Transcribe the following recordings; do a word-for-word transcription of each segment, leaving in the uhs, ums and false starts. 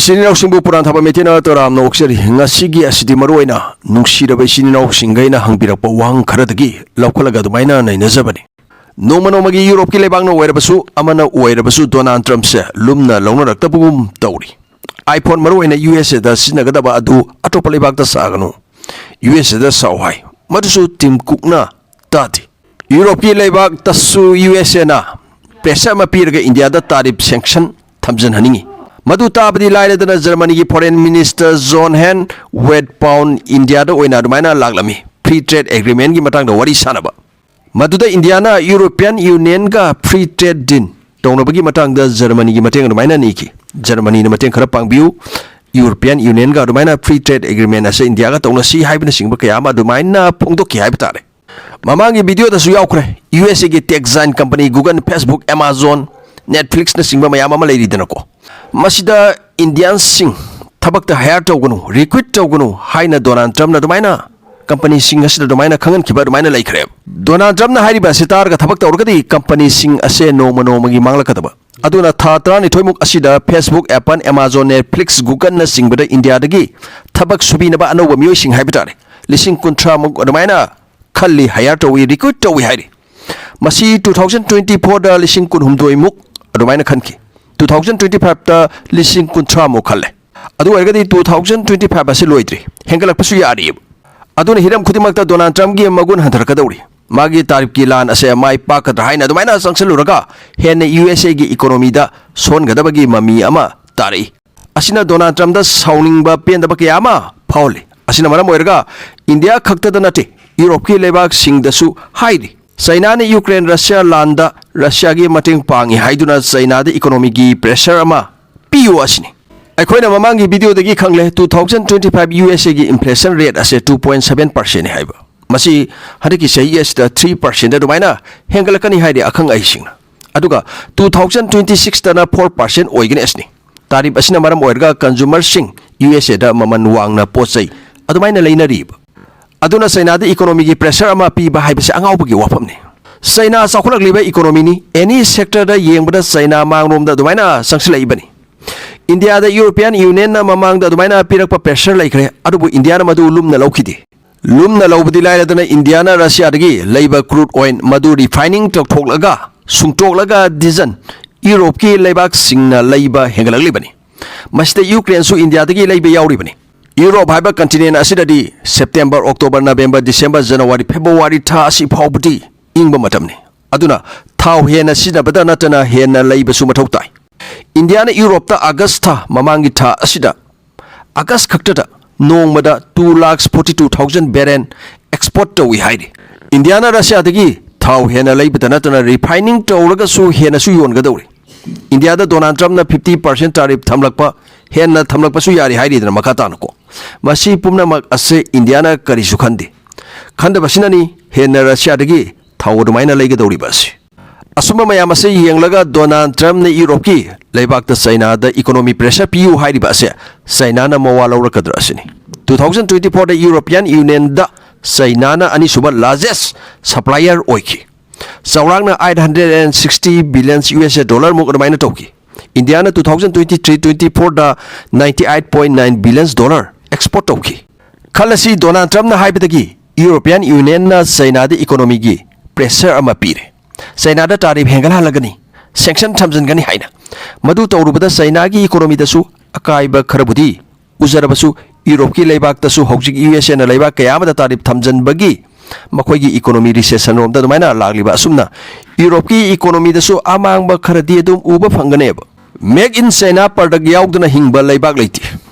ꯏꯆꯤꯟ ꯏꯅꯥꯎꯁꯤꯡꯕꯨ ꯄꯨꯔꯥꯟ ꯊꯥꯕ ꯃꯩꯇꯩꯅ ꯇꯔꯥꯝꯅ ꯑꯣꯛꯆꯔꯤ꯫ ꯉꯁꯤꯒꯤ ꯑꯁꯤꯗꯤ ꯃꯔꯨ ꯑꯣꯏꯅ ꯅꯨꯡꯁꯤꯔꯕ ꯏꯆꯤꯟ ꯏꯅꯥꯎꯁꯤꯡꯒꯩꯅ ꯍꯪꯕꯤꯔꯛꯄ ꯋꯥꯍꯪ ꯈꯔꯗꯒꯤ ꯂꯧꯈꯠꯂꯒ ꯑꯗꯨꯃꯥꯏꯅ ꯅꯩꯅꯖꯕꯅꯤ꯫ ꯅꯣꯡꯃ ꯅꯣꯡꯃꯒꯤ ꯌꯨꯔꯣꯞꯀꯤ ꯂꯩꯕꯥꯛꯅ ꯑꯣꯏꯔꯕꯁꯨ, ꯑꯃꯅ ꯑꯣꯏꯔꯕꯁꯨ, ꯗꯣꯅꯥꯜꯗ ꯇ꯭ꯔꯝꯞꯁꯦ ꯂꯨꯝꯅ ꯂꯧꯅꯔꯛꯇꯕꯒꯨꯝ ꯇꯧꯔꯤ꯫ iPhone ꯃꯔꯨ ꯑꯣꯏꯅ ꯌꯨ ꯑꯦꯁ ꯑꯦꯗ ꯁꯤꯖꯤꯟꯅꯒꯗꯕ ꯑꯗꯨ ꯑꯇꯣꯞꯄ ꯂꯩꯕꯥꯛꯇ ꯁꯥꯒꯅꯨ, ꯌꯨ ꯑꯦꯁ ꯑꯦꯗ ꯁꯥꯎ ꯍꯥꯏ꯫ ꯃꯗꯨꯁꯨ ꯇꯤꯝ ꯀꯨꯛꯅ ꯇꯥꯗꯦ꯫ ꯌꯨꯔꯣꯞꯀꯤ ꯂꯩꯕꯥꯛꯇꯁꯨ ꯌꯨ ꯑꯦꯁ ꯑꯦꯅ pressure ꯑꯃ ꯄꯤꯔꯒ ꯏꯟꯗꯤꯌꯥꯗ tariff sanction ꯊꯝꯖꯤꯟꯍꯟꯅꯤꯡꯉꯤ꯫ ꯃꯗꯨ ꯇꯥꯕꯗꯤ ꯂꯥꯏꯔꯗꯅ ꯖꯔꯃꯅꯤꯒꯤ foreign minister Johann Wadephul ꯏꯟꯗꯤꯌꯥꯗ ꯑꯣꯏꯅ ꯑꯗꯨꯃꯥꯏꯅ ꯂꯥꯛꯂꯝꯃꯤ, free trade agreementꯀꯤ ꯃꯇꯥꯡꯗ ꯋꯥꯔꯤ ꯁꯥꯟꯅꯕ꯫ ꯃꯗꯨꯗ ꯏꯟꯗꯤꯌꯥꯅ European Unionꯒ free trade deal ꯇꯧꯅꯕꯒꯤ ꯃꯇꯥꯡꯗ ꯖꯔꯃꯅꯤꯒꯤ ꯃꯇꯦꯡ ꯑꯗꯨꯃꯥꯏꯅ ꯅꯤꯈꯤ꯫ ꯖꯔꯃꯅꯤꯅ ꯃꯇꯦꯡ ꯈꯔ ꯄꯥꯡꯕꯤꯌꯨ, European Unionꯒ ꯑꯗꯨꯃꯥꯏꯅ free trade agreement ꯑꯁꯦ ꯏꯟꯗꯤꯌꯥꯒ ꯇꯧꯅꯁꯤ ꯍꯥꯏꯕꯅꯆꯤꯡꯕ ꯀꯌꯥ ꯑꯃ ꯑꯗꯨꯃꯥꯏꯅ ꯐꯣꯡꯗꯣꯛꯈꯤ ꯍꯥꯏꯕ ꯇꯥꯔꯦ꯫ ꯃꯃꯥꯡꯒꯤ videoꯗꯁꯨ ꯌꯥꯎꯈ꯭ꯔꯦ, ꯌꯨ ꯑꯦꯁ ꯑꯦꯒꯤ tech giant company Google, Facebook, Amazon, Netflixꯅꯆꯤꯡꯕ ꯃꯌꯥꯝ ꯑꯃ ꯂꯩꯔꯤꯗꯅꯀꯣ꯫ ꯃꯁꯤꯗ Indianꯁꯤꯡ ꯊꯕꯛꯇ hire ꯇꯧꯒꯅꯨ, recruit ꯇꯧꯒꯅꯨ ꯍꯥꯏꯅ ꯗꯣꯅꯥꯜꯗ ꯇ꯭ꯔꯝꯞꯅ ꯑꯗꯨꯃꯥꯏꯅ companyꯁꯤꯡ ꯑꯁꯤꯗ ꯑꯗꯨꯃꯥꯏꯅ ꯈꯪꯍꯟꯈꯤꯕ ꯑꯗꯨꯃꯥꯏꯅ ꯂꯩꯈ꯭ꯔꯦꯕ꯫ ꯗꯣꯅꯥꯜꯗ ꯇ꯭ꯔꯝꯞꯅ ꯍꯥꯏꯔꯤꯕ ꯑꯁꯤ ꯇꯥꯔꯒ ꯊꯕꯛ ꯇꯧꯔꯒꯗꯤ companyꯁꯤꯡ ꯑꯁꯦ ꯅꯣꯡꯃ ꯅꯣꯡꯃꯒꯤ ꯃꯥꯡꯂꯛꯀꯗꯕ꯫ ꯑꯗꯨꯅ ꯊꯥ ꯇꯔꯥꯅꯤꯊꯣꯏꯃꯨꯛ ꯑꯁꯤꯗ Facebook, Apple, Amazon, Netflix, Googleꯅꯆꯤꯡꯕꯗ ꯏꯟꯗꯤꯌꯥꯗꯒꯤ ꯊꯕꯛ ꯁꯨꯕꯤꯅꯕ ꯑꯅꯧꯕ ꯃꯤꯑꯣꯏꯁꯤꯡ ꯍꯥꯏꯕ ꯇꯥꯔꯦ, ꯂꯤꯁꯤꯡ ꯀꯨꯟꯊ꯭ꯔꯥꯃꯨꯛ ꯑꯗꯨꯃꯥꯏꯅ ꯈꯜꯂꯤ, hire ꯇꯧꯏ, recruit ꯇꯧꯏ ꯍꯥꯏꯔꯤ꯫ ꯃꯁꯤ two thousand twenty fourꯗ ꯂꯤꯁꯤꯡ ꯀꯨꯟꯍꯨꯝꯗꯣꯏꯃꯨꯛ ꯑꯗꯨꯃꯥꯏꯅ ꯈꯟꯈꯤ꯫ Two thousand twenty fiveꯇ ꯂꯤꯁꯤꯡ ꯀꯨꯟꯊ꯭ꯔꯥꯃꯨꯛ ꯈꯜꯂꯦ꯫ ꯑꯗꯨ ꯑꯣꯏꯔꯒꯗꯤ two thousand twenty five ꯑꯁꯤ ꯂꯣꯏꯗ꯭ꯔꯤ, ꯍꯦꯟꯒꯠꯂꯛꯄꯁꯨ ꯌꯥꯔꯤꯑꯕ꯫ ꯑꯗꯨꯅ ꯍꯤꯔꯝ ꯈꯨꯗꯤꯡꯃꯛꯇ ꯗꯣꯅꯥꯜꯗ ꯇ꯭ꯔꯝꯞꯀꯤ ꯃꯒꯨꯟ ꯍꯟꯊꯔꯛꯀꯗꯧꯔꯤ꯫ ꯃꯥꯒꯤ ꯇꯥꯔꯤꯐꯀꯤ ꯂꯥꯟ ꯑꯁꯦ ꯃꯥꯏ ꯄꯥꯛꯀꯗ꯭ꯔꯥ ꯍꯥꯏꯅ ꯑꯗꯨꯃꯥꯏꯅ ꯆꯪꯁꯤꯜꯂꯨꯔꯒ ꯍꯦꯟꯅ ꯌꯨ ꯑꯦꯁ ꯑꯦꯒꯤ ꯏꯀꯣꯅꯣꯃꯤꯗ ꯁꯣꯟꯒꯗꯕꯒꯤ ꯃꯃꯤ ꯑꯃ ꯇꯥꯔꯛꯏ꯫ ꯑꯁꯤꯅ ꯗꯣꯅꯥꯜꯗ ꯇ꯭ꯔꯝꯞꯇ ꯁꯥꯎꯅꯤꯡꯕ ꯄꯦꯟꯗꯕ ꯀꯌꯥ ꯑꯃ ꯐꯥꯎꯍꯜꯂꯤ꯫ ꯑꯁꯤꯅ ꯃꯔꯝ ꯑꯣꯏꯔꯒ ꯏꯟꯗꯤꯌꯥ ꯈꯛꯇꯗ ꯅꯠꯇꯦ, ꯌꯨꯔꯣꯞꯀꯤ ꯂꯩꯕꯥꯛꯁꯤꯡꯗꯁꯨ ꯍꯥꯏꯔꯤ꯫ ꯆꯩꯅꯥꯅ ꯌꯨꯀ꯭ꯔꯦꯟ ꯔꯁꯤꯌꯥ ꯂꯥꯟꯗ ꯔꯁꯤꯌꯥꯒꯤ ꯃꯇꯦꯡ ꯄꯥꯡꯉꯤ ꯍꯥꯏꯗꯨꯅ ꯆꯩꯅꯥꯗ ꯏꯀꯣꯅꯣꯃꯤꯒꯤ pressure ꯑꯃ ꯄꯤꯌꯨ ꯑꯁꯤꯅꯤ꯫ ꯑꯩꯈꯣꯏꯅ ꯃꯃꯥꯡꯒꯤ videoꯗꯒꯤ ꯈꯪꯂꯦ, two thousand twenty five U S ꯑꯦꯒꯤ inflation rate ꯑꯁꯦ two point seven percentꯅꯤ ꯍꯥꯏꯕ꯫ ꯃꯁꯤ ꯍꯟꯗꯛꯀꯤ ꯆꯍꯤ ꯑꯁꯤꯗ three percent ꯑꯗꯨꯃꯥꯏꯅ ꯍꯦꯟꯒꯠꯂꯛꯀꯅꯤ ꯍꯥꯏꯔꯤ ꯑꯈꯪ ꯑꯍꯩꯁꯤꯡꯅ꯫ ꯑꯗꯨꯒ two thousand twenty sixꯇꯅ four percent ꯑꯣꯏꯒꯅꯤ ꯑꯁꯤꯅꯤ꯫ ꯇꯥꯔꯤꯐ ꯑꯁꯤꯅ ꯃꯔꯝ ꯑꯣꯏꯔꯒ consumerꯁꯤꯡ ꯌꯨ ꯑꯦꯁ ꯑꯦꯗ ꯃꯃꯜ ꯋꯥꯡꯅ ꯄꯣꯠ ꯆꯩ ꯑꯗꯨꯃꯥꯏꯅ ꯂꯩꯅꯔꯤꯕ꯫ ꯑꯗꯨꯅ ꯆꯩꯅꯥꯗ ꯏꯀꯣꯅꯣꯃꯤꯒꯤ pressure ꯑꯃ ꯄꯤꯕ ꯍꯥꯏꯕꯁꯤ ꯑꯉꯥꯎꯕꯒꯤ ꯋꯥꯐꯝꯅꯤ꯫ ꯆꯩꯅꯥ ꯆꯥꯎꯈꯠꯂꯛꯂꯤꯕ ꯏꯀꯣꯅꯣꯃꯤꯅꯤ, any sectorꯗ ꯌꯦꯡꯕꯗ ꯆꯩꯅꯥ ꯃꯥꯡꯂꯣꯝꯗ ꯑꯗꯨꯃꯥꯏꯅ ꯆꯪꯁꯤꯜꯂꯛꯏꯕꯅꯤ꯫ ꯏꯟꯗꯤꯌꯥꯗ ꯌꯨꯔꯣꯄꯤꯌꯥꯟ ꯌꯨꯅꯤꯌꯟꯅ ꯃꯃꯥꯡꯗ ꯑꯗꯨꯃꯥꯏꯅ ꯄꯤꯔꯛꯄ pressure ꯂꯩꯈ꯭ꯔꯦ, ꯑꯗꯨꯕꯨ ꯏꯟꯗꯤꯌꯥꯅ ꯃꯗꯨ ꯂꯨꯝꯅ ꯂꯧꯈꯤꯗꯦ꯫ ꯂꯨꯝꯅ ꯂꯧꯕꯗꯤ ꯂꯥꯏꯔꯗꯅ, ꯏꯟꯗꯤꯌꯥꯅ ꯔꯁꯤꯌꯥꯗꯒꯤ ꯂꯩꯕ crude oil ꯃꯗꯨ refining ꯇꯧꯊꯣꯛꯂꯒ, ꯁꯨꯡꯇꯣꯛꯂꯒ ꯗꯤꯖꯟ ꯌꯨꯔꯣꯞꯀꯤ ꯂꯩꯕꯥꯛꯁꯤꯡꯅ ꯂꯩꯕ ꯍꯦꯟꯒꯠꯂꯛꯂꯤꯕꯅꯤ꯫ ꯃꯁꯤꯗ ꯌꯨꯀ꯭ꯔꯦꯟꯁꯨ ꯏꯟꯗꯤꯌꯥꯗꯒꯤ ꯂꯩꯕ ꯌꯥꯎꯔꯤꯕꯅꯤ꯫ ꯌꯨꯔꯣꯞ ꯍꯥꯏꯕ continent ꯑꯁꯤꯗꯗꯤ September, October, November, December, January, February ꯊꯥ ꯑꯁꯤ ꯐꯥꯎꯕꯗꯤ ꯏꯪꯕ ꯃꯇꯝꯅꯤ꯫ ꯑꯗꯨꯅ ꯊꯥꯎ ꯍꯦꯟꯅ ꯁꯤꯖꯤꯟꯅꯕꯗ ꯅꯠꯇꯅ ꯍꯦꯟꯅ ꯂꯩꯕꯁꯨ ꯃꯊꯧ ꯇꯥꯏ꯫ ꯏꯟꯗꯤꯌꯥꯅ ꯌꯨꯔꯣꯞꯇ ꯑꯥꯒꯁ ꯊꯥ, ꯃꯃꯥꯡꯒꯤ ꯊꯥ ꯑꯁꯤꯗ, ꯑꯥꯒꯁ ꯈꯛꯇꯗ ꯅꯣꯡꯃꯗ two lakhs forty two thousand barrel export ꯇꯧꯏ ꯍꯥꯏꯔꯤ꯫ ꯏꯟꯗꯤꯌꯥꯅ ꯔꯁꯤꯌꯥꯗꯒꯤ ꯊꯥꯎ ꯍꯦꯟꯅ ꯂꯩꯕꯗ ꯅꯠꯇꯅ refining ꯇꯧꯔꯒꯁꯨ ꯍꯦꯟꯅꯁꯨ ꯌꯣꯟꯒꯗꯧꯔꯤ꯫ ꯏꯟꯗꯤꯌꯥꯗ ꯗꯣꯅꯥꯜꯗ ꯇ꯭ꯔꯝꯞꯅ fifty percent tariff ꯊꯝꯂꯛꯄ, ꯍꯦꯟꯅ ꯊꯝꯂꯛꯄꯁꯨ ꯌꯥꯔꯤ ꯍꯥꯏꯔꯤꯗꯅ ꯃꯈꯥ ꯇꯥꯅꯀꯣ꯫ ꯃꯁꯤ ꯄꯨꯝꯅꯃꯛ ꯑꯁꯦ ꯏꯟꯗꯤꯌꯥꯅ ꯀꯔꯤꯁꯨ ꯈꯟꯗꯦ꯫ ꯈꯟꯗꯕꯁꯤꯅꯅꯤ ꯍꯦꯟꯅ ꯔꯁꯤꯌꯥꯗꯒꯤ ꯊꯥꯎ ꯑꯗꯨꯃꯥꯏꯅ ꯂꯩꯒꯗꯧꯔꯤꯕ ꯑꯁꯤ꯫ ꯑꯁꯨꯝꯕ ꯃꯌꯥꯝ ꯑꯁꯤ ꯌꯦꯡꯂꯒ ꯗꯣꯅꯥꯜꯗ ꯇ꯭ꯔꯝꯞꯅ ꯌꯨꯔꯣꯞꯀꯤ ꯂꯩꯕꯥꯛꯇ ꯆꯩꯅꯥꯗ economy pressure ꯄꯤꯌꯨ ꯍꯥꯏꯔꯤꯕ ꯑꯁꯦ ꯆꯩꯅꯥꯅ ꯃꯋꯥ ꯂꯧꯔꯛꯀꯗ꯭ꯔꯥ ꯑꯁꯤꯅꯤ꯫ Two thousand twenty fourꯗ ꯌꯨꯔꯣꯄꯤꯌꯥꯟ ꯌꯨꯅꯤꯌꯟꯗ ꯆꯩꯅꯥꯅ ꯑꯅꯤꯁꯨꯕ largest supplier ꯑꯣꯏꯈꯤ꯫ ꯆꯥꯎꯔꯥꯛꯅ eight hundred and sixty billion U S A dollar ꯃꯨꯛ ꯑꯗꯨꯃꯥꯏꯅ ꯇꯧꯈꯤ꯫ ꯏꯟꯗꯤꯌꯥꯅ two thousand twenty three twenty fourꯗ ninety eight point nine billion dollar export ꯇꯧꯈꯤ꯫ ꯈꯜꯂꯁꯤ, ꯗꯣꯅꯥꯜꯗ ꯇ꯭ꯔꯝꯞꯅ ꯍꯥꯏꯕꯗꯒꯤ ꯌꯨꯔꯣꯄꯤꯌꯥꯟ ꯌꯨꯅꯤꯌꯟꯅ ꯆꯩꯅꯥꯗ economyꯒꯤ pressure ꯑꯃ ꯄꯤꯔꯦ꯫ ꯆꯩꯅꯥꯗ tariff ꯍꯦꯟꯒꯠꯍꯜꯂꯒꯅꯤ, sanction ꯊꯝꯖꯤꯟꯒꯅꯤ ꯍꯥꯏꯅ꯫ ꯃꯗꯨ ꯇꯧꯔꯨꯕꯗ ꯆꯩꯅꯥꯒꯤ economyꯗꯁꯨ ꯑꯀꯥꯏꯕ ꯈꯔꯕꯨꯗꯤ ꯎꯖꯔꯕꯁꯨ, ꯌꯨꯔꯣꯞꯀꯤ ꯂꯩꯕꯥꯛꯇꯁꯨ ꯍꯧꯖꯤꯛ U S Aꯅ ꯂꯩꯕꯥꯛ ꯀꯌꯥ ꯑꯃꯗ tariff ꯊꯝꯖꯤꯟꯕꯒꯤ ꯃꯈꯣꯏꯒꯤ economy recession ꯔꯣꯝꯗ ꯑꯗꯨꯃꯥꯏꯅ ꯂꯥꯛꯂꯤꯕ ꯑꯁꯨꯝꯅ ꯌꯨꯔꯣꯞꯀꯤ economyꯗꯁꯨ ꯑꯃꯥꯡꯕ ꯈꯔꯗꯤ ꯑꯗꯨꯝ ꯎꯕ ꯐꯪꯒꯅꯦꯕ꯫ Make in China product ꯌꯥꯎꯗꯅ ꯍꯤꯡꯕ ꯂꯩꯕꯥꯛ ꯂꯩꯇꯦ꯫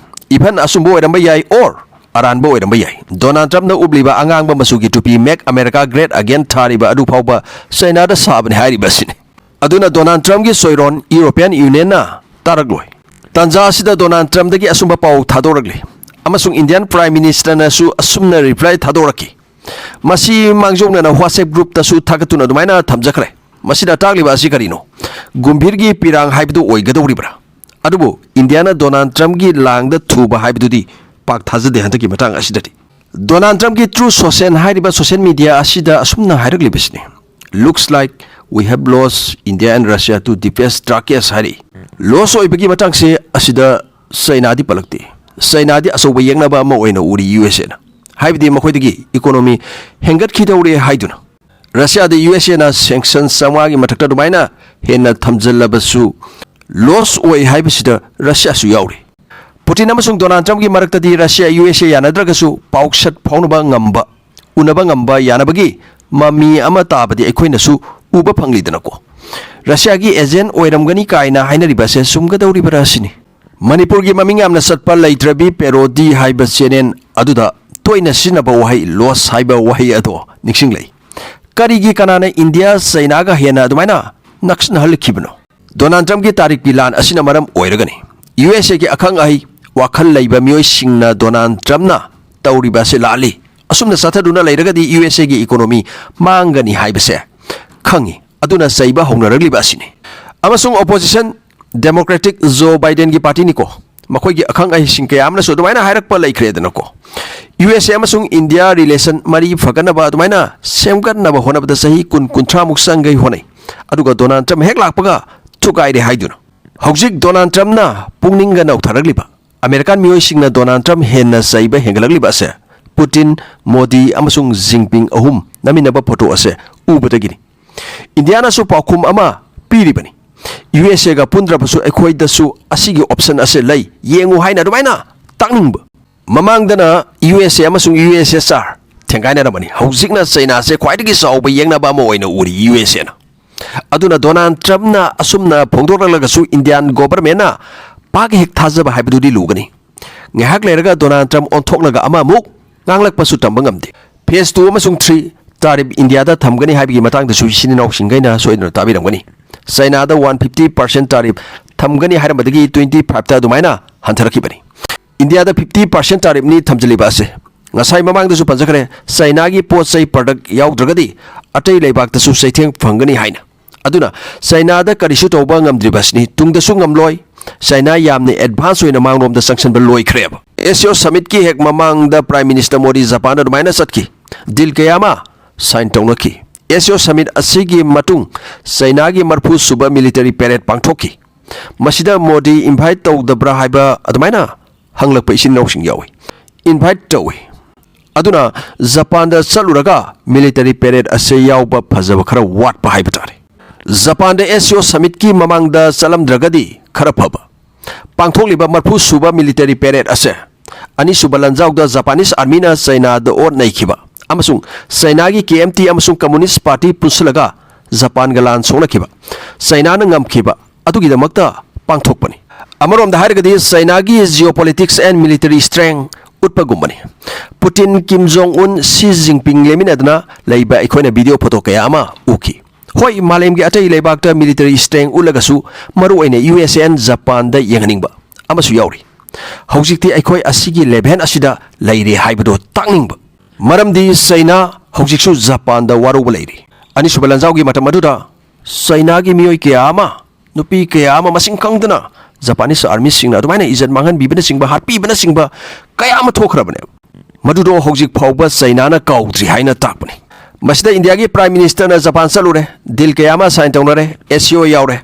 Even ꯑꯆꯨꯝꯕ ꯑꯣꯏꯔꯝꯕ ꯌꯥꯏ or ꯑꯔꯥꯟꯕ ꯑꯣꯏꯔꯝꯕ ꯌꯥꯏ꯫ ꯗꯣꯅꯥꯜꯗ ꯇ꯭ꯔꯝꯞꯅ ꯎꯞꯂꯤꯕ ꯑꯉꯥꯡꯕ ꯃꯆꯨꯒꯤ ꯇꯨꯄꯤ, "Make America Great Again" ꯊꯥꯔꯤꯕ ꯑꯗꯨ ꯐꯥꯎꯕ ꯆꯩꯅꯥꯗ ꯁꯥꯕꯅꯤ ꯍꯥꯏꯔꯤꯕ ꯑꯁꯤꯅꯤ꯫ ꯑꯗꯨꯅ ꯗꯣꯅꯥꯜꯗ ꯇ꯭ꯔꯝꯞꯀꯤ ꯆꯣꯏꯔꯣꯟ ꯌꯨꯔꯣꯄꯤꯌꯥꯟ ꯌꯨꯅꯤꯌꯟꯅ ꯇꯥꯔꯛꯂꯣꯏ꯫ ꯇꯥꯟꯖꯥ ꯑꯁꯤꯗ ꯗꯣꯅꯥꯜꯗ ꯇ꯭ꯔꯝꯞꯇꯒꯤ ꯑꯁꯨꯝꯕ ꯄꯥꯎ ꯊꯥꯗꯣꯔꯛꯂꯤ ꯑꯃꯁꯨꯡ Indian Prime Ministerꯅꯁꯨ ꯑꯁꯨꯝꯅ reply ꯊꯥꯗꯣꯔꯛꯈꯤ꯫ ꯃꯁꯤ ꯃꯥꯡꯖꯧꯅꯅ WhatsApp groupꯇꯁꯨ ꯊꯥꯒꯠꯇꯨꯅ ꯑꯗꯨꯃꯥꯏꯅ ꯊꯝꯖꯈ꯭ꯔꯦ꯫ ꯃꯁꯤꯅ ꯇꯥꯛꯂꯤꯕ ꯑꯁꯤ ꯀꯔꯤꯅꯣ? ꯒꯨꯝꯚꯤꯔꯒꯤ ꯄꯤꯔꯥꯡ ꯍꯥꯏꯕꯗꯨ ꯑꯣꯏꯒꯗꯧꯔꯤꯕ꯭ꯔꯥ? ꯑꯗꯨꯕꯨ ꯏꯟꯗꯤꯌꯥꯅ ꯗꯣꯅꯥꯜꯗ ꯇ꯭ꯔꯝꯞꯀꯤ ꯂꯥꯡꯗ ꯊꯨꯕ ꯍꯥꯏꯕꯗꯨꯗꯤ ꯄꯥꯛ ꯊꯥꯖꯗꯦ ꯍꯟꯗꯛꯀꯤ ꯃꯇꯥꯡ ꯑꯁꯤꯗꯗꯤ꯫ ꯗꯣꯅꯥꯜꯗ ꯇ꯭ꯔꯝꯞꯀꯤ Truth Social ꯍꯥꯏꯔꯤꯕ social media ꯑꯁꯤꯗ ꯑꯁꯨꯝꯅ ꯍꯥꯏꯔꯛꯂꯤꯕꯁꯤꯅꯤ: "Looks like "We have lost India and Russia to defense targets" ꯍꯥꯏꯔꯛꯏ꯫ ꯂꯣꯁ ꯑꯣꯏꯕꯒꯤ ꯃꯇꯥꯡꯁꯦ ꯑꯁꯤꯗ ꯆꯩꯅꯥꯗꯤ ꯄꯜꯂꯛꯇꯦ꯫ ꯆꯩꯅꯥꯗꯤ ꯑꯆꯧꯕ ꯌꯦꯛꯅꯕ ꯑꯃ ꯑꯣꯏꯅ ꯎꯔꯤ ꯌꯨ ꯑꯦꯁ ꯑꯦꯅ꯫ ꯍꯥꯏꯕꯗꯤ ꯃꯈꯣꯏꯗꯒꯤ ꯏꯀꯣꯅꯣꯃꯤ ꯍꯦꯟꯒꯠꯈꯤꯗꯧꯔꯦ ꯍꯥꯏꯗꯨꯅ꯫ ꯔꯁꯤꯌꯥꯗ ꯌꯨ ꯑꯦꯁ ꯑꯦꯅ ꯁꯦꯡꯁꯟ ꯆꯥꯝꯃꯉꯥꯒꯤ ꯃꯊꯛꯇ ꯑꯗꯨꯃꯥꯏꯅ ꯍꯦꯟꯅ ꯊꯝꯖꯤꯜꯂꯕꯁꯨ ꯂꯣꯁ ꯑꯣꯏ ꯍꯥꯏꯕꯁꯤꯗ ꯔꯁꯤꯌꯥꯁꯨ ꯌꯥꯎꯔꯤ꯫ ꯄꯨꯇꯤꯟ ꯑꯃꯁꯨꯡ ꯗꯣꯅꯥꯜꯗ ꯇ꯭ꯔꯝꯞꯀꯤ ꯃꯔꯛꯇꯗꯤ ꯔꯁꯤꯌꯥ ꯌꯨ ꯑꯦꯁ ꯑꯦ ꯌꯥꯅꯗ꯭ꯔꯒꯁꯨ ꯄꯥꯎꯁꯠ ꯐꯥꯎꯅꯕ ꯉꯝꯕ, ꯎꯅꯕ ꯉꯝꯕ ꯌꯥꯅꯕꯒꯤ ꯃꯃꯤ ꯑꯃ ꯇꯥꯕꯗꯤ ꯑꯩꯈꯣꯏꯅꯁꯨ ꯎꯕ ꯐꯪꯂꯤꯗꯅꯀꯣ꯫ ꯔꯁꯤꯌꯥꯒꯤ ꯑꯦꯖꯦꯟ ꯑꯣꯏꯔꯝꯒꯅꯤ ꯀꯥꯏꯅ ꯍꯥꯏꯅꯔꯤꯕ ꯑꯁꯦ ꯆꯨꯝꯒꯗꯧꯔꯤꯕ꯭ꯔꯥ ꯁꯤꯅꯤ꯫ ꯃꯅꯤꯄꯨꯔꯒꯤ ꯃꯃꯤꯡ ꯌꯥꯝꯅ ꯆꯠꯄ ꯂꯩꯇ꯭ꯔꯕꯤ ꯄꯦꯔꯣꯗꯤ ꯍꯥꯏꯕ ꯆꯦꯅꯦꯜ ꯑꯗꯨꯗ ꯇꯣꯏꯅ ꯁꯤꯖꯤꯟꯅꯕ ꯋꯥꯍꯩ ꯂꯣꯁ ꯍꯥꯏꯕ ꯋꯥꯍꯩ ꯑꯗꯣ ꯅꯤꯡꯁꯤꯡꯂꯛꯏ꯫ ꯀꯔꯤꯒꯤ ꯀꯅꯥꯅ ꯏꯟꯗꯤꯌꯥ ꯆꯩꯅꯥꯒ ꯍꯦꯟꯅ ꯑꯗꯨꯃꯥꯏꯅ ꯅꯛꯁꯤꯟꯅꯍꯜꯂꯛꯈꯤꯕꯅꯣ? ꯗꯣꯅꯥꯜꯗ ꯇ꯭ꯔꯝꯞꯀꯤ ꯇꯥꯔꯤꯛꯀꯤ ꯂꯥꯟ ꯑꯁꯤꯅ ꯃꯔꯝ ꯑꯣꯏꯔꯒꯅꯤ꯫ ꯌꯨ ꯑꯦꯁ ꯑꯦꯒꯤ ꯑꯈꯪ ꯑꯍꯩ ꯋꯥꯈꯜ ꯂꯩꯕ ꯃꯤꯑꯣꯏꯁꯤꯡꯅ ꯗꯣꯅꯥꯜꯗ ꯇ꯭ꯔꯝꯞꯅ ꯇꯧꯔꯤꯕ ꯑꯁꯤ ꯂꯥꯜꯂꯤ, ꯑꯁꯨꯝꯅ ꯆꯠꯊꯗꯨꯅ ꯂꯩꯔꯒꯗꯤ ꯌꯨ ꯑꯦꯁ ꯑꯦꯒꯤ ꯏꯀꯣꯅꯣꯃꯤ ꯃꯥꯡꯒꯅꯤ ꯍꯥꯏꯕꯁꯦ ꯈꯪꯉꯤ꯫ ꯑꯗꯨꯅ ꯆꯩꯕ ꯍꯧꯅꯔꯛꯂꯤꯕ ꯑꯁꯤꯅꯤ꯫ ꯑꯃꯁꯨꯡ ꯑꯣꯄꯣꯖꯤꯁꯟ ꯗꯦꯃꯣꯀ꯭ꯔꯦꯇꯤꯛ ꯖꯣ ꯕꯥꯏꯗꯦꯟꯒꯤ ꯄꯥꯔꯇꯤꯅꯤꯀꯣ, ꯃꯈꯣꯏꯒꯤ ꯑꯈꯪ ꯑꯍꯩꯁꯤꯡ ꯀꯌꯥ ꯑꯃꯅꯁꯨ ꯑꯗꯨꯃꯥꯏꯅ ꯍꯥꯏꯔꯛꯄ ꯂꯩꯈ꯭ꯔꯦꯗꯅꯀꯣ꯫ ꯌꯨ ꯑꯦꯁ ꯑꯦ ꯑꯃꯁꯨꯡ ꯏꯟꯗꯤꯌꯥ ꯔꯤꯂꯦꯁꯟ ꯃꯔꯤ ꯐꯒꯠꯅꯕ ꯑꯗꯨꯃꯥꯏꯅ ꯁꯦꯝꯒꯠꯅꯕ ꯍꯣꯠꯅꯕꯗ ꯆꯍꯤ ꯀꯨꯟ, ꯀꯨꯟꯊ꯭ꯔꯥꯃꯨꯛ ꯆꯪꯒꯩ ꯍꯣꯠꯅꯩ꯫ ꯑꯗꯨꯒ ꯗꯣꯅꯥꯜꯗ ꯇ꯭ꯔꯝꯞ ꯍꯦꯛ ꯂꯥꯛꯄꯒ ꯊꯨꯒꯥꯏꯔꯦ ꯍꯥꯏꯗꯨꯅ꯫ ꯍꯧꯖꯤꯛ ꯗꯣꯅꯥꯜꯗ ꯇ꯭ꯔꯝꯞꯅ ꯄꯨꯛꯅꯤꯡꯒ ꯅꯧꯊꯔꯛꯂꯤꯕ, ꯑꯃꯦꯔꯤꯀꯥꯟ ꯃꯤꯑꯣꯏꯁꯤꯡꯅ ꯗꯣꯅꯥꯜꯗ ꯇ꯭ꯔꯝꯞ ꯍꯦꯟꯅ ꯆꯩꯕ ꯍꯦꯟꯒꯠꯂꯛꯂꯤꯕ ꯑꯁꯦ ꯄꯨꯇꯤꯟ, ꯃꯣꯗꯤ ꯑꯃꯁꯨꯡ ꯖꯤꯟꯄꯤꯡ ꯑꯍꯨꯝ ꯅꯝꯃꯤꯟꯅꯕ ꯐꯣꯇꯣ ꯑꯁꯦ ꯎꯕꯗꯒꯤꯅꯤ꯫ ꯏꯟꯗꯤꯌꯥꯅꯁꯨ ꯄꯥꯎꯈꯨꯝ ꯑꯃ ꯄꯤꯔꯤꯕꯅꯤ꯫ ꯌꯨ ꯑꯦꯁ ꯑꯦꯒ ꯄꯨꯟꯗ꯭ꯔꯕꯁꯨ ꯑꯩꯈꯣꯏꯗꯁꯨ ꯑꯁꯤꯒꯤ ꯑꯣꯞꯁꯟ ꯑꯁꯦ ꯂꯩ, ꯌꯦꯡꯉꯨ ꯍꯥꯏꯅ ꯑꯗꯨꯃꯥꯏꯅ ꯇꯥꯛꯅꯤꯡꯕ꯫ ꯃꯃꯥꯡꯗꯅ ꯌꯨ ꯑꯦꯁ ꯑꯦ ꯑꯃꯁꯨꯡ ꯌꯨ ꯑꯦꯁ ꯑꯦꯁ ꯑꯥꯔ ꯊꯦꯡꯒꯥꯏꯅꯔꯝꯕꯅꯤ꯫ ꯍꯧꯖꯤꯛꯅ ꯆꯩꯅꯥꯁꯦ ꯈ꯭ꯋꯥꯏꯗꯒꯤ ꯆꯥꯎꯕ ꯌꯦꯛꯅꯕ ꯑꯃ ꯑꯣꯏꯅ ꯎꯔꯤ ꯌꯨ ꯑꯦꯁ ꯑꯦꯅ꯫ ꯑꯗꯨꯅ ꯗꯣꯅꯥꯜꯗ ꯇ꯭ꯔꯝꯞꯅ ꯑꯁꯨꯝꯅ ꯐꯣꯡꯗꯣꯔꯛꯂꯒꯁꯨ ꯏꯟꯗꯤꯌꯥꯟ ꯒꯣꯚꯔꯟꯃꯦꯟꯠꯅ ꯄꯥꯛ ꯍꯦꯛ ꯊꯥꯖꯕ ꯍꯥꯏꯕꯗꯨꯗꯤ ꯂꯨꯒꯅꯤ꯫ ꯉꯥꯏꯍꯥꯛ ꯂꯩꯔꯒ ꯗꯣꯅꯥꯜꯗ ꯇ꯭ꯔꯝꯞ ꯑꯣꯟꯊꯣꯛꯂꯒ ꯑꯃꯃꯨꯛ ꯉꯥꯡꯂꯛꯄꯁꯨ ꯇꯝꯕ ꯉꯝꯗꯦ꯫ ꯐꯦꯁ ꯇꯨ ꯑꯃꯁꯨꯡ ꯊ꯭ꯔꯤ ꯇꯥꯔꯤꯐ ꯏꯟꯗꯤꯌꯥꯗ ꯊꯝꯒꯅꯤ ꯍꯥꯏꯕꯒꯤ ꯃꯇꯥꯡꯗꯁꯨ ꯏꯆꯤꯟ ꯏꯅꯥꯎꯁꯤꯡꯈꯩꯅ ꯁꯣꯏꯗꯅ ꯇꯥꯕꯤꯔꯝꯒꯅꯤ꯫ ꯆꯩꯅꯥꯗ ꯋꯥꯟ ꯐꯤꯐꯇꯤ ꯄꯥꯔꯁꯦꯟꯠ ꯇꯥꯔꯤꯐ ꯊꯝꯒꯅꯤ ꯍꯥꯏꯔꯝꯕꯗꯒꯤ ꯇ꯭ꯋꯦꯟꯇꯤ ꯐꯥꯏꯚꯇ ꯑꯗꯨꯃꯥꯏꯅ ꯍꯟꯊꯔꯛꯈꯤꯕꯅꯤ꯫ ꯏꯟꯗꯤꯌꯥꯗ ꯐꯤꯐꯇꯤ ꯄꯥꯔꯁꯦꯟꯠ ꯇꯥꯔꯤꯐꯅꯤ ꯊꯝꯖꯤꯜꯂꯤꯕ ꯑꯁꯦ ꯉꯁꯥꯏ ꯃꯃꯥꯡꯗꯁꯨ ꯄꯟꯖꯈ꯭ꯔꯦ, ꯆꯩꯅꯥꯒꯤ ꯄꯣꯠ ꯆꯩ ꯄ꯭ꯔꯗꯛ ꯌꯥꯎꯗ꯭ꯔꯒꯗꯤ ꯑꯇꯩ ꯂꯩꯕꯥꯛꯇꯁꯨ ꯆꯩꯊꯦꯡ ꯐꯪꯒꯅꯤ ꯍꯥꯏꯅ꯫ ꯑꯗꯨꯅ ꯆꯩꯅꯥꯗ ꯀꯔꯤꯁꯨ ꯇꯧꯕ ꯉꯝꯗ꯭ꯔꯤꯕ ꯑꯁꯤꯅꯤ, ꯇꯨꯡꯗꯁꯨ ꯉꯝꯂꯣꯏ꯫ ꯆꯩꯅꯥ ꯌꯥꯝꯅ ꯑꯦꯗꯚꯥꯟꯁ ꯑꯣꯏꯅ ꯃꯥꯡꯂꯣꯝꯗ ꯆꯪꯁꯤꯟꯕ ꯂꯣꯏꯈ꯭ꯔꯦꯕ꯫ ꯑꯦꯁ ꯁꯤ ꯑꯣ ꯁꯃꯤꯠꯀꯤ ꯍꯦꯛ ꯃꯃꯥꯡꯗ ꯄ꯭ꯔꯥꯏꯝ ꯃꯤꯅꯤꯁꯇꯔ ꯃꯣꯗꯤ ꯖꯄꯥꯟꯗ ꯑꯗꯨꯃꯥꯏꯅ ꯆꯠꯈꯤ, ꯗꯤꯜ ꯀꯌꯥ ꯑꯃ ꯁꯥꯏꯟ ꯇꯧꯅꯈꯤ꯫ ꯑꯦꯁ ꯁꯤ ꯑꯣ ꯁꯃꯤꯠ ꯑꯁꯤꯒꯤ ꯃꯇꯨꯡ ꯆꯩꯅꯥꯒꯤ ꯃꯔꯐꯨ ꯁꯨꯕ ꯃꯤꯂꯤꯇꯔꯤ ꯄꯦꯔꯦꯗ ꯄꯥꯡꯊꯣꯛꯈꯤ꯫ ꯃꯁꯤꯗ ꯃꯣꯗꯤ ꯏꯟꯚꯥꯏꯠ ꯇꯧꯗꯕ꯭ꯔꯥ ꯍꯥꯏꯕ ꯑꯗꯨꯃꯥꯏꯅ ꯍꯪꯂꯛꯄ ꯏꯆꯤꯟ ꯏꯅꯥꯎꯁꯤꯡ ꯌꯥꯎꯏ꯫ ꯏꯟꯚꯥꯏꯠ ꯇꯧꯏ꯫ ꯑꯗꯨꯅ ꯖꯄꯥꯟꯗ ꯆꯠꯂꯨꯔꯒ ꯃꯤꯂꯤꯇꯔꯤ ꯄꯦꯔꯦꯗ ꯑꯁꯦ ꯌꯥꯎꯕ ꯐꯖꯕ ꯈꯔ ꯋꯥꯠꯄ ꯍꯥꯏꯕ ꯇꯥꯔꯦ꯫ ꯖꯄꯥꯟꯗ ꯑꯦꯁ ꯁꯤ ꯑꯣ ꯁꯃꯤꯠꯀꯤ ꯃꯃꯥꯡꯗ ꯆꯠꯂꯝꯗ꯭ꯔꯒꯗꯤ ꯈꯔ ꯐꯕ꯫ ꯄꯥꯡꯊꯣꯛꯂꯤꯕ ꯃꯔꯐꯨ ꯁꯨꯕ ꯃꯤꯂꯤꯇꯔꯤ ꯄꯦꯔꯦꯗ ꯑꯁꯦ ꯑꯅꯤꯁꯨꯕ ꯂꯥꯟꯖꯥꯎꯗ ꯖꯄꯥꯅꯤꯁ ꯑꯥꯔꯃꯤꯅ ꯆꯩꯅꯥꯗ ꯑꯣꯠ ꯅꯩꯈꯤꯕ ꯑꯃꯁꯨꯡ ꯆꯩꯅꯥꯒꯤ ꯀꯦ ꯑꯦꯝ ꯇꯤ ꯑꯃꯁꯨꯡ ꯀꯝꯃꯨꯅꯤꯁ ꯄꯥꯔꯇꯤ ꯄꯨꯟꯁꯤꯜꯂꯒ ꯖꯄꯥꯟꯒ ꯂꯥꯟ ꯁꯣꯛꯅꯈꯤꯕ, ꯆꯩꯅꯥꯅ ꯉꯝꯈꯤꯕ ꯑꯗꯨꯒꯤꯗꯃꯛꯇ ꯄꯥꯡꯊꯣꯛꯄꯅꯤ꯫ ꯑꯃꯔꯣꯝꯗ ꯍꯥꯏꯔꯒꯗꯤ ꯆꯩꯅꯥꯒꯤ geopolitics and military strength ꯎꯠꯄꯒꯨꯝꯕꯅꯤ꯫ ꯄꯨꯇꯤꯟ, ꯀꯤꯝ ꯖꯣꯡ ꯎꯟ, ꯁꯤ ꯖꯤꯟꯄꯤꯡ ꯂꯦꯞꯃꯤꯟꯅꯗꯨꯅ ꯂꯩꯕ ꯑꯩꯈꯣꯏꯅ ꯚꯤꯗꯤꯑꯣ ꯐꯣꯇꯣ ꯀꯌꯥ ꯑꯃ ꯎꯈꯤ꯫ ꯍꯣꯏ, ꯃꯥꯂꯦꯝꯒꯤ ꯑꯇꯩ ꯂꯩꯕꯥꯛꯇ ꯃꯤꯂꯤꯇꯔꯤ ꯁ꯭ꯇꯔꯦꯡ ꯎꯠꯂꯒꯁꯨ, ꯃꯔꯨꯑꯣꯏꯅ ꯌꯨ ꯑꯦꯁ ꯑꯦꯟ ꯖꯄꯥꯟꯗ ꯌꯦꯡꯍꯟꯅꯤꯡꯕ ꯑꯃꯁꯨ ꯌꯥꯎꯔꯤ꯫ ꯍꯧꯖꯤꯛꯇꯤ ꯑꯩꯈꯣꯏ ꯑꯁꯤꯒꯤ ꯂꯦꯚꯦꯜ ꯑꯁꯤꯗ ꯂꯩꯔꯦ ꯍꯥꯏꯕꯗꯨ ꯇꯥꯛꯅꯤꯡꯕ꯫ ꯃꯔꯝꯗꯤ ꯆꯩꯅꯥ ꯍꯧꯖꯤꯛꯁꯨ ꯖꯄꯥꯟꯗ ꯋꯥꯔꯧꯕ ꯂꯩꯔꯤ꯫ ꯑꯅꯤꯁꯨꯕ ꯂꯥꯟꯖꯥꯎꯒꯤ ꯃꯇꯝ ꯑꯗꯨꯗ ꯆꯩꯅꯥꯒꯤ ꯃꯤꯑꯣꯏ ꯀꯌꯥ ꯑꯃ, ꯅꯨꯄꯤ ꯀꯌꯥ ꯑꯃ ꯃꯁꯤꯡ ꯈꯪꯗꯅ ꯖꯄꯥꯅꯤꯁ ꯑꯥꯔꯃꯤꯁꯤꯡꯅ ꯑꯗꯨꯃꯥꯏꯅ ꯏꯖꯠ ꯃꯥꯡꯍꯟꯕꯤꯕꯅꯆꯤꯡꯕ, ꯍꯥꯠꯄꯤꯕꯅꯆꯤꯡꯕ ꯀꯌꯥ ꯑꯃ ꯊꯣꯛꯈ꯭ꯔꯕꯅꯦꯕ꯫ ꯃꯗꯨꯗꯣ ꯍꯧꯖꯤꯛ ꯐꯥꯎꯕ ꯆꯩꯅꯥꯅ ꯀꯥꯎꯗ꯭ꯔꯤ ꯍꯥꯏꯅ ꯇꯥꯛꯄꯅꯤ꯫ ꯃꯁꯤꯗ ꯏꯟꯗꯤꯌꯥꯒꯤ ꯄ꯭ꯔꯥꯏꯝ ꯃꯤꯅꯤꯁꯇꯔꯅ ꯖꯄꯥꯟ ꯆꯠꯂꯨꯔꯦ, ꯗꯤꯜ ꯀꯌꯥ ꯑꯃ ꯁꯥꯏꯟ ꯇꯧꯅꯔꯦ, ꯑꯦꯁ ꯁꯤ ꯑꯣ ꯌꯥꯎꯔꯦ꯫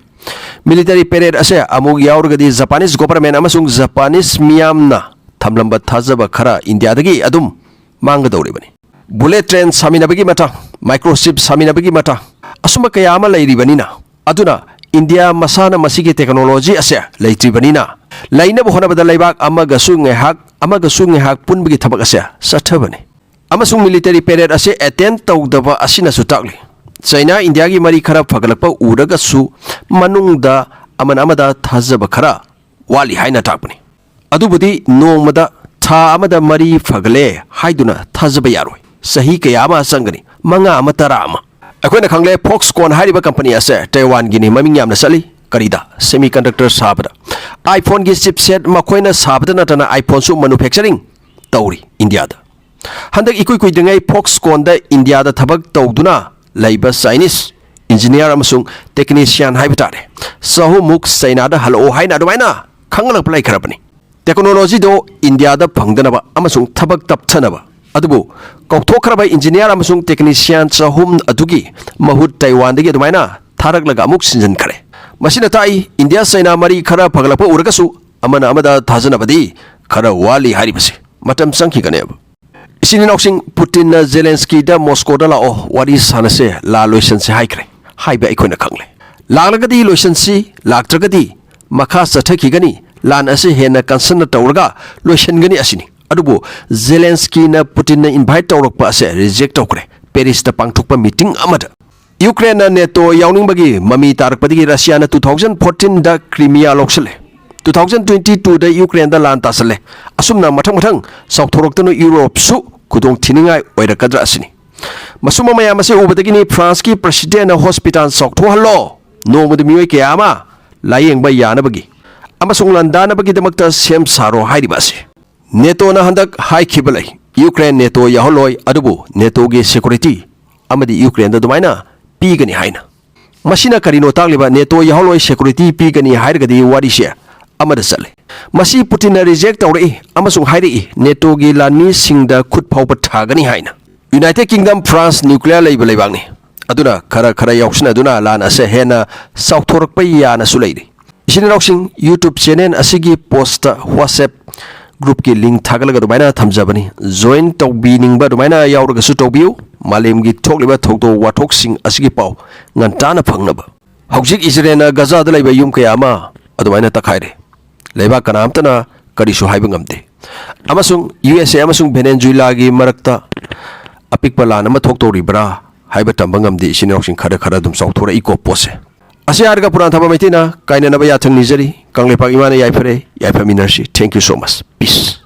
ꯃꯤꯂꯤꯇꯔꯤ ꯄꯦꯔꯦꯗ ꯑꯁꯦ ꯑꯃꯨꯛ ꯌꯥꯎꯔꯒꯗꯤ ꯖꯄꯥꯅꯤꯁ ꯒꯣꯚꯔꯟꯃꯦꯟꯠ ꯑꯃꯁꯨꯡ ꯖꯄꯥꯅꯤꯁ ꯃꯤꯌꯥꯝꯅ ꯊꯝꯂꯝꯕ ꯊꯥꯖꯕ ꯈꯔ ꯏꯟꯗꯤꯌꯥꯗꯒꯤ ꯑꯗꯨꯝ ꯃꯥꯡꯒꯗꯧꯔꯤꯕꯅꯤ꯫ ꯕꯨꯂꯦꯠ ꯇ꯭ꯔꯦꯟ ꯁꯥꯃꯤꯟꯅꯕꯒꯤ ꯃꯇꯥꯡ, ꯃꯥꯏꯀ꯭ꯔꯣꯆꯤꯞ ꯁꯥꯃꯤꯟꯅꯕꯒꯤ ꯃꯇꯥꯡ, ꯑꯁꯨꯝꯕ ꯀꯌꯥ ꯑꯃ ꯂꯩꯔꯤꯕꯅꯤꯅ, ꯑꯗꯨꯅ ꯏꯟꯗꯤꯌꯥ ꯃꯁꯥꯅ ꯃꯁꯤꯒꯤ ꯇꯦꯛꯅꯣꯂꯣꯖꯤ ꯑꯁꯦ ꯂꯩꯇ꯭ꯔꯤꯕꯅꯤꯅ, ꯂꯩꯅꯕ ꯍꯣꯠꯅꯕꯗ ꯂꯩꯕꯥꯛ ꯑꯃꯒꯁꯨ ꯉꯥꯏꯍꯥꯛ, ꯑꯃꯒꯁꯨ ꯉꯥꯏꯍꯥꯛ ꯄꯨꯟꯕꯒꯤ ꯊꯕꯛ ꯑꯁꯦ ꯆꯠꯊꯕꯅꯤ꯫ ꯑꯃꯁꯨꯡ ꯃꯤꯂꯤꯇꯔꯤ ꯄꯦꯔꯦꯗ ꯑꯁꯤ ꯑꯦꯇꯦꯟꯗ ꯇꯧꯗꯕ ꯑꯁꯤꯅꯁꯨ ꯇꯥꯛꯂꯤ, ꯆꯩꯅꯥ ꯏꯟꯗꯤꯌꯥꯒꯤ ꯃꯔꯤ ꯈꯔ ꯐꯒꯠꯂꯛꯄ ꯎꯔꯒꯁꯨ ꯃꯅꯨꯡꯗ ꯑꯃꯅ ꯑꯃꯗ ꯊꯥꯖꯕ ꯈꯔ ꯋꯥꯠꯂꯤ ꯍꯥꯏꯅ ꯇꯥꯛꯄꯅꯤ꯫ ꯑꯗꯨꯕꯨꯗꯤ ꯅꯣꯡꯃꯗ, ꯊꯥ ꯑꯃꯗ ꯃꯔꯤ ꯐꯒꯠꯂꯦ ꯍꯥꯏꯗꯨꯅ ꯊꯥꯖꯕ ꯌꯥꯔꯣꯏ꯫ ꯆꯍꯤ ꯀꯌꯥ ꯑꯃ ꯆꯪꯒꯅꯤ, ꯃꯉꯥ ꯑꯃ, ꯇꯔꯥ ꯑꯃ꯫ ꯑꯩꯈꯣꯏꯅ ꯈꯪꯂꯦ, ꯐꯣꯛꯁꯀꯣꯟ ꯍꯥꯏꯔꯤꯕ ꯀꯝꯄꯅꯤ ꯑꯁꯦ ꯇꯥꯏꯋꯥꯟꯒꯤꯅꯤ, ꯃꯃꯤꯡ ꯌꯥꯝꯅ ꯆꯠꯂꯤ꯫ ꯀꯔꯤꯗ? ꯁꯦꯃꯤ ꯀꯟꯗꯛꯇꯔ ꯁꯥꯕꯗ꯫ ꯑꯥꯏꯐꯣꯟꯒꯤ ꯆꯤꯞꯁꯦꯠ ꯃꯈꯣꯏꯅ ꯁꯥꯕꯗ ꯅꯠꯇꯅ ꯑꯥꯏꯐꯣꯟꯁꯨ ꯃꯦꯅꯨꯐꯦꯛꯆꯔꯤꯡ ꯇꯧꯔꯤ ꯏꯟꯗꯤꯌꯥꯗ꯫ ꯍꯟꯗꯛ ꯏꯀꯨꯏ ꯀꯨꯏꯗ꯭ꯔꯤꯉꯩ ꯐꯣꯛꯁꯀꯣꯟꯗ ꯏꯟꯗꯤꯌꯥꯗ ꯊꯕꯛ ꯇꯧꯗꯨꯅ ꯂꯩꯕ ꯆꯥꯏꯅꯤꯁ ꯏꯟꯖꯤꯅꯤꯌꯥꯔ ꯑꯃꯁꯨꯡ ꯇꯦꯛꯅꯤꯁꯤꯌꯥꯟ ꯍꯥꯏꯕ ꯇꯥꯔꯦ, ꯆꯍꯨꯝꯃꯨꯛ ꯆꯩꯅꯥꯗ ꯍꯜꯂꯛꯑꯣ ꯍꯥꯏꯅ ꯑꯗꯨꯃꯥꯏꯅ ꯈꯪꯍꯜꯂꯛꯄ ꯂꯩꯈ꯭ꯔꯕꯅꯤ꯫ ꯇꯦꯛꯅꯣꯂꯣꯖꯤꯗꯣ ꯏꯟꯗꯤꯌꯥꯗ ꯐꯪꯗꯅꯕ ꯑꯃꯁꯨꯡ ꯊꯕꯛ ꯇꯞꯊꯅꯕ ꯑꯗꯨꯕꯨ ꯀꯧꯊꯣꯛꯈ꯭ꯔꯕ ꯏꯟꯖꯤꯅꯤꯌꯥꯔ ꯑꯃꯁꯨꯡ ꯇꯦꯛꯅꯤꯁꯤꯌꯥꯟꯁ ꯑꯍꯨꯝ ꯑꯗꯨꯒꯤ ꯃꯍꯨꯠ ꯇꯥꯏꯋꯥꯟꯗꯒꯤ ꯑꯗꯨꯃꯥꯏꯅ ꯊꯥꯔꯛꯂꯒ ꯑꯃꯨꯛ ꯁꯤꯟꯖꯤꯟꯈ꯭ꯔꯦ꯫ ꯃꯁꯤꯅ ꯇꯥꯛꯏ, ꯏꯟꯗꯤꯌꯥ ꯆꯩꯅꯥ ꯃꯔꯤ ꯈꯔ ꯐꯒꯠꯂꯛꯄ ꯎꯔꯒꯁꯨ ꯑꯃꯅ ꯑꯃꯗ ꯊꯥꯖꯅꯕꯗꯤ ꯈꯔ ꯋꯥꯠꯂꯤ ꯍꯥꯏꯔꯤꯕꯁꯤ ꯃꯇꯝ ꯆꯪꯈꯤꯒꯅꯦꯕ꯫ ꯏꯆꯤꯟ ꯏꯅꯥꯎꯁꯤꯡ, ꯄꯨꯇꯤꯟꯅ ꯖꯦꯂꯦꯟꯁꯀꯤꯗ ꯃꯣꯁꯀꯣꯗ ꯂꯥꯛꯑꯣ, ꯋꯥꯔꯤ ꯁꯥꯟꯅꯁꯦ, ꯂꯥꯟ ꯂꯣꯏꯁꯟꯁꯦ ꯍꯥꯏꯈ꯭ꯔꯦ ꯍꯥꯏꯕ ꯑꯩꯈꯣꯏꯅ ꯈꯪꯂꯦ꯫ ꯂꯥꯛꯂꯒꯗꯤ ꯂꯣꯏꯁꯟꯁꯤ, ꯂꯥꯛꯇ꯭ꯔꯒꯗꯤ ꯃꯈꯥ ꯆꯠꯊꯈꯤꯒꯅꯤ, ꯂꯥꯟ ꯑꯁꯤ ꯍꯦꯟꯅ ꯀꯟꯁꯟꯅ ꯇꯧꯔꯒ ꯂꯣꯏꯁꯤꯟꯒꯅꯤ ꯑꯁꯤꯅꯤ꯫ ꯑꯗꯨꯕꯨ ꯖꯦꯂꯦꯟꯁꯀꯤꯅ ꯄꯨꯇꯤꯟꯅ ꯏꯟꯚꯥꯏꯠ ꯇꯧꯔꯛꯄ ꯑꯁꯦ ꯔꯤꯖꯦꯛ ꯇꯧꯈ꯭ꯔꯦ꯫ ꯄꯦꯔꯤꯁꯇ ꯄꯥꯡꯊꯣꯛꯄ ꯃꯤꯇꯤꯡ ꯑꯃꯗ ꯌꯨꯀ꯭ꯔꯦꯟꯅ ꯅꯦꯇꯣ ꯌꯥꯎꯅꯤꯡꯕꯒꯤ ꯃꯃꯤ ꯇꯥꯔꯛꯄꯗꯒꯤ ꯔꯁꯤꯌꯥꯅ two thousand fourteen ꯗ ꯀ꯭ꯔꯤꯃꯤꯌꯥ ꯂꯧꯁꯤꯜꯂꯦ꯫ Two thousand twenty two ꯗ ꯌꯨꯀ꯭ꯔꯦꯟꯗ ꯂꯥꯟ ꯇꯥꯁꯜꯂꯦ꯫ ꯑꯁꯨꯝꯅ ꯃꯊꯪ ꯃꯊꯪ ꯆꯥꯎꯊꯣꯔꯛꯇꯨꯅ ꯌꯨꯔꯣꯞꯁꯨ ꯈꯨꯗꯣꯡ ꯊꯤꯅꯤꯡꯉꯥꯏ ꯑꯣꯏꯔꯛꯀꯗ꯭ꯔꯥ ꯑꯁꯤꯅꯤ꯫ ꯃꯁꯨꯝꯕ ꯃꯌꯥꯝ ꯑꯁꯤ ꯎꯕꯗꯒꯤꯅꯤ ꯐ꯭ꯔꯥꯟꯁꯀꯤ ꯄ꯭ꯔꯁꯤꯗꯦꯟꯅ ꯍꯣꯁꯄꯤꯇꯥꯜ ꯆꯥꯎꯊꯣꯛꯍꯜꯂꯣ, ꯅꯣꯡꯃꯗ ꯃꯤꯑꯣꯏ ꯀꯌꯥ ꯑꯃ ꯂꯥꯌꯦꯡꯕ ꯌꯥꯅꯕꯒꯤ ꯑꯃꯁꯨꯡ ꯂꯥꯟꯗꯥꯅꯕꯒꯤꯗꯃꯛꯇ ꯁꯦꯝ ꯁꯥꯔꯣ ꯍꯥꯏꯔꯤꯕ ꯑꯁꯤ꯫ ꯅꯦꯇꯣꯅ ꯍꯟꯗꯛ ꯍꯥꯏꯈꯤꯕ ꯂꯩ, ꯌꯨꯀ꯭ꯔꯦꯟ ꯅꯦꯇꯣ ꯌꯥꯎꯍꯜꯂꯣꯏ, ꯑꯗꯨꯕꯨ ꯅꯦꯇꯣꯒꯤ ꯁꯦꯀꯨꯔꯤꯇꯤ ꯑꯃꯗꯤ ꯌꯨꯀ꯭ꯔꯦꯟꯗ ꯑꯗꯨꯃꯥꯏꯅ ꯄꯤꯒꯅꯤ ꯍꯥꯏꯅ꯫ ꯃꯁꯤꯅ ꯀꯔꯤꯅꯣ ꯇꯥꯛꯂꯤꯕ? ꯅꯦꯇꯣ ꯌꯥꯎꯍꯜꯂꯣꯏ, ꯁꯦꯀꯨꯔꯤꯇꯤ ꯄꯤꯒꯅꯤ ꯍꯥꯏꯔꯒꯗꯤ ꯋꯥꯔꯤꯁꯦ ꯑꯃꯗ ꯆꯠꯂꯦ꯫ ꯃꯁꯤ ꯄꯨꯇꯤꯟꯅ ꯔꯤꯖꯦꯛ ꯇꯧꯔꯛꯏ ꯑꯃꯁꯨꯡ ꯍꯥꯏꯔꯛꯏ ꯅꯦꯇꯣꯒꯤ ꯂꯥꯟꯃꯤꯁꯤꯡꯗ ꯈꯨꯠ ꯐꯥꯎꯕ ꯊꯥꯒꯅꯤ ꯍꯥꯏꯅ꯫ ꯌꯨꯅꯥꯏꯇꯦꯗ ꯀꯤꯡꯗꯝ, ꯐ꯭ꯔꯥꯟꯁ ꯅ꯭ꯌꯨꯀ꯭ꯂꯤꯌꯔ ꯂꯩꯕ ꯂꯩꯕꯥꯛꯅꯤ꯫ ꯑꯗꯨꯅ ꯈꯔ ꯈꯔ ꯌꯥꯎꯁꯤꯟꯅꯗꯨꯅ ꯂꯥꯟ ꯑꯁꯦ ꯍꯦꯟꯅ ꯆꯥꯎꯊꯣꯔꯛꯄ ꯌꯥꯅꯁꯨ ꯂꯩꯔꯤ꯫ ꯏꯆꯤꯟ ꯏꯅꯥꯎꯁꯤꯡ, YouTube ꯆꯦꯅꯦꯜ ꯑꯁꯤꯒꯤ ꯄꯣꯁꯇ WhatsApp ꯒ꯭ꯔꯨꯞꯀꯤ ꯂꯤꯡ ꯊꯥꯒꯠꯂꯒ ꯑꯗꯨꯃꯥꯏꯅ ꯊꯝꯖꯕꯅꯤ꯫ ꯖꯣꯏꯟ ꯇꯧꯕꯤꯅꯤꯡꯕ ꯑꯗꯨꯃꯥꯏꯅ ꯌꯥꯎꯔꯒꯁꯨ ꯇꯧꯕꯤꯌꯨ, ꯃꯥꯂꯦꯝꯒꯤ ꯊꯣꯛꯂꯤꯕ ꯊꯧꯗꯣꯛ ꯋꯥꯊꯣꯛꯁꯤꯡ ꯑꯁꯤꯒꯤ ꯄꯥꯎ ꯉꯟꯇꯥꯅ ꯐꯪꯅꯕ꯫ ꯍꯧꯖꯤꯛ ꯏꯖꯔꯦꯜꯅ ꯒꯖꯥꯗ ꯂꯩꯕ ꯌꯨꯝ ꯀꯌꯥ ꯑꯃ ꯑꯗꯨꯃꯥꯏꯅ ꯇꯛꯈꯥꯏꯔꯦ꯫ ꯂꯩꯕꯥꯛ ꯀꯅꯥꯝꯇꯅ ꯀꯔꯤꯁꯨ ꯍꯥꯏꯕ ꯉꯝꯗꯦ꯫ ꯑꯃꯁꯨꯡ ꯌꯨ ꯑꯦꯁ ꯑꯦ ꯑꯃꯁꯨꯡ ꯚꯦꯅꯦꯖꯨꯏꯂꯥꯒꯤ ꯃꯔꯛꯇ ꯑꯄꯤꯛꯄ ꯂꯥꯟ ꯑꯃ ꯊꯣꯛꯇꯧꯔꯤꯕ꯭ꯔꯥ ꯍꯥꯏꯕ ꯇꯝꯕ ꯉꯝꯗꯦ꯫ ꯏꯆꯤꯟ ꯏꯅꯥꯎꯁꯤꯡ ꯈꯔ ꯈꯔ ꯑꯗꯨꯝ ꯆꯥꯎꯊꯣꯔꯛꯏꯀꯣ ꯄꯣꯠꯁꯦ꯫ ꯑꯁꯤ ꯍꯥꯏꯔꯒ ꯄꯨꯔꯥꯟ ꯊꯥꯕ ꯃꯩꯇꯩꯅ ꯀꯥꯏꯅꯅꯕ ꯌꯥꯊꯪ ꯅꯤꯖꯔꯤ꯫ ꯀꯪꯂꯩꯄꯥꯛ ꯏꯃꯥꯅ ꯌꯥꯏꯐꯔꯦ, ꯌꯥꯏꯐꯃꯤꯟꯅꯔꯁꯤ꯫ Thank you so much. Peace.